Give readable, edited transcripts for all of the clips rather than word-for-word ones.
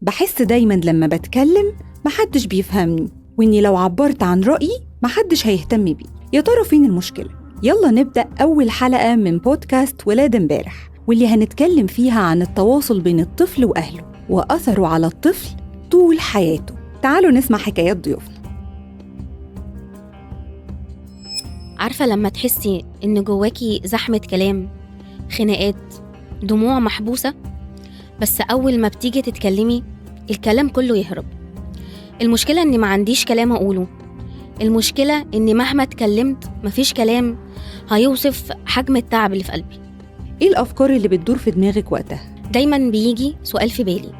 بحس دايما لما بتكلم محدش بيفهمني، وإني لو عبرت عن رأيي محدش هيهتم بيه. يا ترى فين المشكلة؟ يلا نبدأ أول حلقة من بودكاست ولاد امبارح، واللي هنتكلم فيها عن التواصل بين الطفل وأهله وأثره على الطفل طول حياته. تعالوا نسمع حكايات ضيوفنا. عارفة لما تحسي إن جواكي زحمة كلام، خناقات، دموع محبوسة، بس أول ما بتيجي تتكلمي الكلام كله يهرب. المشكلة إني ما عنديش كلام أقوله. المشكلة إني مهما اتكلمت مفيش كلام هيوصف حجم التعب اللي في قلبي. إيه الأفكار اللي بتدور في دماغك وقتها؟ دايما بيجي سؤال في بالي،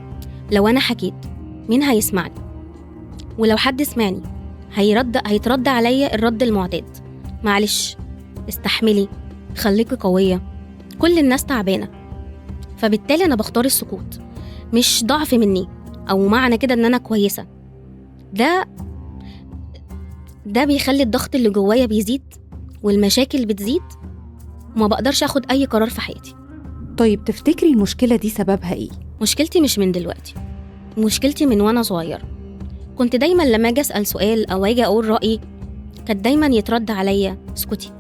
لو أنا حكيت مين هيسمعني؟ ولو حد سمعني هيترد عليا الرد المعتاد، معلش، استحملي، خليكي قوية، كل الناس تعبانة. فبالتالي أنا بختار السكوت، مش ضعف مني أو معنى كده إن أنا كويسة. ده بيخلي الضغط اللي جوايا بيزيد والمشاكل بتزيد، وما بقدرش أخد أي قرار في حياتي. طيب تفتكري المشكلة دي سببها إيه؟ مشكلتي مش من دلوقتي، مشكلتي من وأنا صغيرة. كنت دايما لما أجي أسأل سؤال أو أجي أقول رأيي كانت دايما يترد عليا، اسكتي،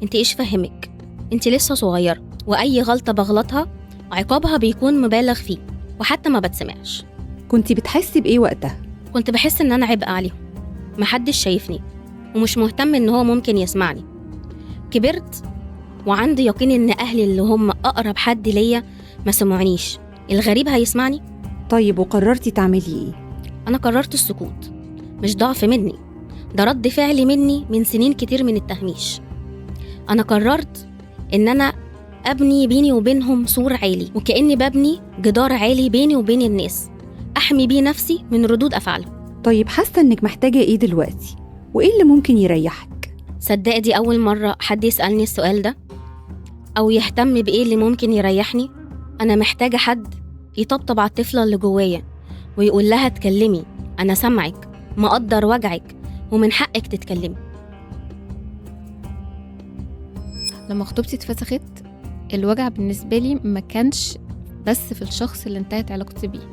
انت ايش فهمك، انت لسه صغيرة. وأي غلطة بغلطها عقابها بيكون مبالغ فيه وحتى ما بتسمعش. كنت بتحسي بإيه وقتها؟ كنت بحس إن أنا عبء عليهم، محدش شايفني ومش مهتم إن هو ممكن يسمعني. كبرت وعندي يقين إن أهلي اللي هم أقرب حد ليا ما سمعنيش، الغريب هيسمعني؟ طيب وقررتي تعملي إيه؟ أنا قررت السكوت، مش ضعف مني، ده رد فعل مني من سنين كتير من التهميش. أنا قررت إن أنا أبني بيني وبينهم سور عالي، وكأني ببني جدار عالي بيني وبين الناس، أحمي بيه نفسي من ردود أفعالهم. طيب حاسة إنك محتاجة إيه دلوقتي؟ وإيه اللي ممكن يريحك؟ صدق دي أول مرة حد يسألني السؤال ده أو يهتم بإيه اللي ممكن يريحني. أنا محتاجة حد يطبطب على الطفلة اللي جوايا ويقول لها اتكلمي، أنا سامعك، مقدر وجعك، ومن حقك تتكلمي. لما خطوبتي اتفسخت الوجع بالنسبة لي ما كانش بس في الشخص اللي انتهت علاقتي بيه،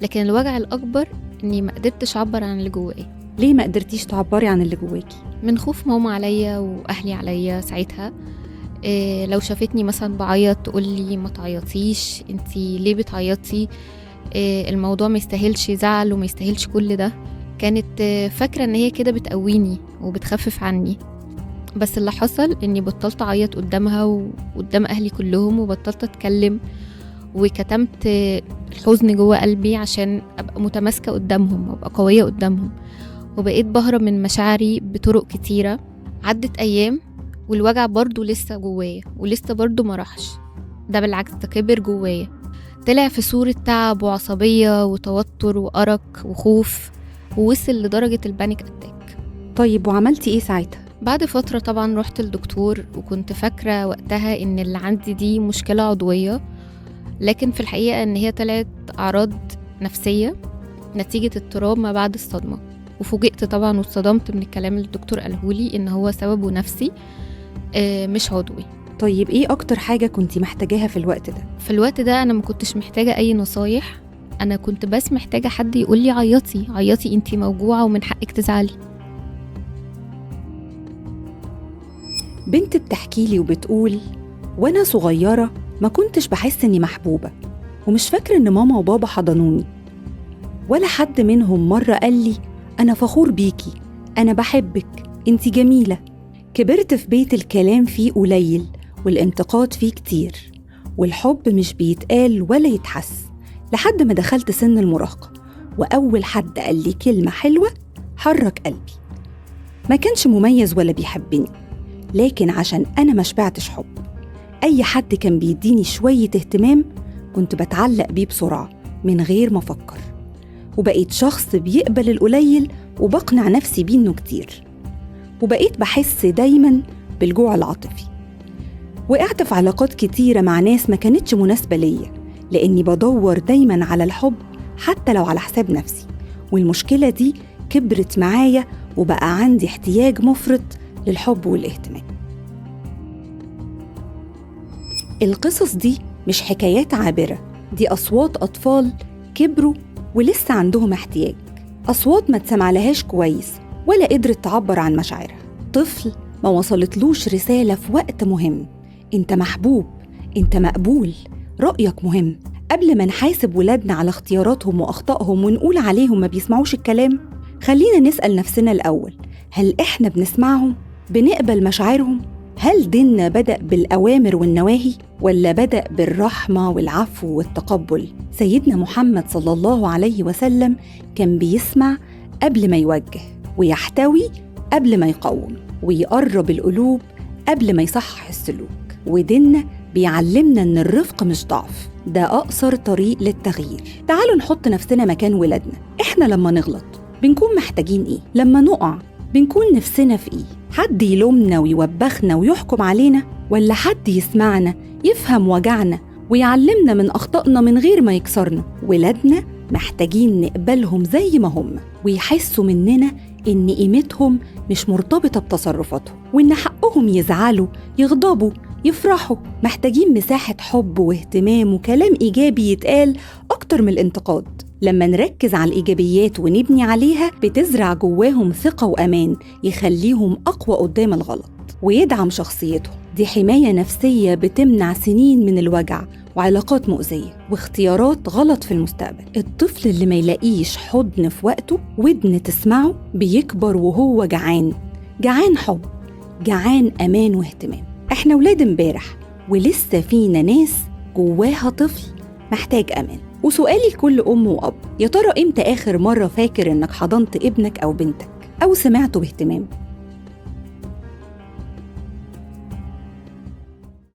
لكن الوجع الأكبر إني ما قدرتش أعبر عن اللي جوايا. ليه ما قدرتيش تعبري عن اللي جواكي؟ من خوف ماما عليا وأهلي عليا ساعتها. إيه لو شافتني مثلا بعيط تقول لي ما تعيطيش، انتي ليه بتعيطي، إيه الموضوع ما يستاهلش زعل وما يستاهلش كل ده. كانت فاكرة ان هي كده بتقويني وبتخفف عني، بس اللي حصل اني بطلت اعيط قدامها وقدام اهلي كلهم، وبطلت اتكلم وكتمت الحزن جوه قلبي عشان ابقى متماسكة قدامهم وابقى قوية قدامهم، وبقيت بهرب من مشاعري بطرق كتيرة. عدت ايام والوجع برضو لسه جوايا ولسه برضو ما راحش، ده بالعكس ده كبر جوايا، طلع في صورة تعب وعصبية وتوتر وأرق وخوف، ووصل لدرجة ال panic attack. طيب وعملتي ايه ساعتها؟ بعد فترة طبعا رحت للدكتور، وكنت فاكرة وقتها ان اللي عندي دي مشكلة عضوية، لكن في الحقيقة ان هي طلعت أعراض نفسية نتيجة اضطراب ما بعد الصدمة. وفوجئت طبعا واتصدمت من الكلام اللي الدكتور قالهولي ان هو سببه نفسي مش عضوي. طيب ايه اكتر حاجة كنت محتاجاها في الوقت ده؟ في الوقت ده انا ما كنتش محتاجة اي نصايح، انا كنت بس محتاجة حد يقولي عيطي عيطي، انتي موجوعة ومن حقك تزعلي. بنت بتحكي لي وبتقول وانا صغيرة ما كنتش بحس اني محبوبة، ومش فاكرة ان ماما وبابا حضنوني، ولا حد منهم مرة قال لي انا فخور بيكي، انا بحبك، انتي جميلة. كبرت في بيت الكلام فيه قليل والانتقاد فيه كتير، والحب مش بيتقال ولا يتحس، لحد ما دخلت سن المراهقة وأول حد قال لي كلمة حلوة حرك قلبي. ما كانش مميز ولا بيحبني، لكن عشان أنا ما شبعتش حب، أي حد كان بيديني شوية اهتمام كنت بتعلق بيه بسرعة من غير ما أفكر، وبقيت شخص بيقبل القليل وبقنع نفسي بيه إنه كتير، وبقيت بحس دايماً بالجوع العاطفي. وقعت في علاقات كتيرة مع ناس ما كانتش مناسبة ليا، لأني بدور دايماً على الحب حتى لو على حساب نفسي، والمشكلة دي كبرت معايا وبقى عندي احتياج مفرط للحب والاهتمام. القصص دي مش حكايات عابرة، دي أصوات أطفال كبروا ولسه عندهم احتياج، أصوات ما تسمعلهاش كويس ولا قدرت تعبر عن مشاعرها، طفل ما وصلتلوش رسالة في وقت مهم: أنت محبوب، أنت مقبول، رأيك مهم. قبل ما نحاسب ولادنا على اختياراتهم وأخطائهم ونقول عليهم ما بيسمعوش الكلام، خلينا نسأل نفسنا الأول: هل إحنا بنسمعهم؟ بنقبل مشاعرهم؟ هل ديننا بدأ بالأوامر والنواهي ولا بدأ بالرحمة والعفو والتقبل؟ سيدنا محمد صلى الله عليه وسلم كان بيسمع قبل ما يوجه، ويحتوي قبل ما يقوم، ويقرب القلوب قبل ما يصحح السلوك. وديننا بيعلمنا إن الرفق مش ضعف، ده أقصر طريق للتغيير. تعالوا نحط نفسنا مكان ولادنا. إحنا لما نغلط بنكون محتاجين إيه؟ لما نقع بنكون نفسنا في إيه؟ حد يلومنا ويوبخنا ويحكم علينا، ولا حد يسمعنا يفهم وجعنا ويعلمنا من أخطائنا من غير ما يكسرنا؟ ولادنا محتاجين نقبلهم زي ما هم، ويحسوا مننا إن قيمتهم مش مرتبطة بتصرفاتهم، وإن حقهم يزعلوا، يغضبوا، يفرحوا. محتاجين مساحة حب واهتمام وكلام إيجابي يتقال أكتر من الانتقاد. لما نركز على الإيجابيات ونبني عليها بتزرع جواهم ثقة وأمان يخليهم أقوى قدام الغلط ويدعم شخصيتهم. دي حماية نفسية بتمنع سنين من الوجع وعلاقات مؤذية واختيارات غلط في المستقبل. الطفل اللي ما يلاقيش حضن في وقته، ودن تسمعه، بيكبر وهو جعان، جعان حب، جعان أمان واهتمام. احنا ولاد امبارح ولسه فينا ناس جواها طفل محتاج أمان. وسؤالي لكل أم وأب: يا ترى إمتى آخر مرة فاكر إنك حضنت ابنك أو بنتك أو سمعته باهتمام؟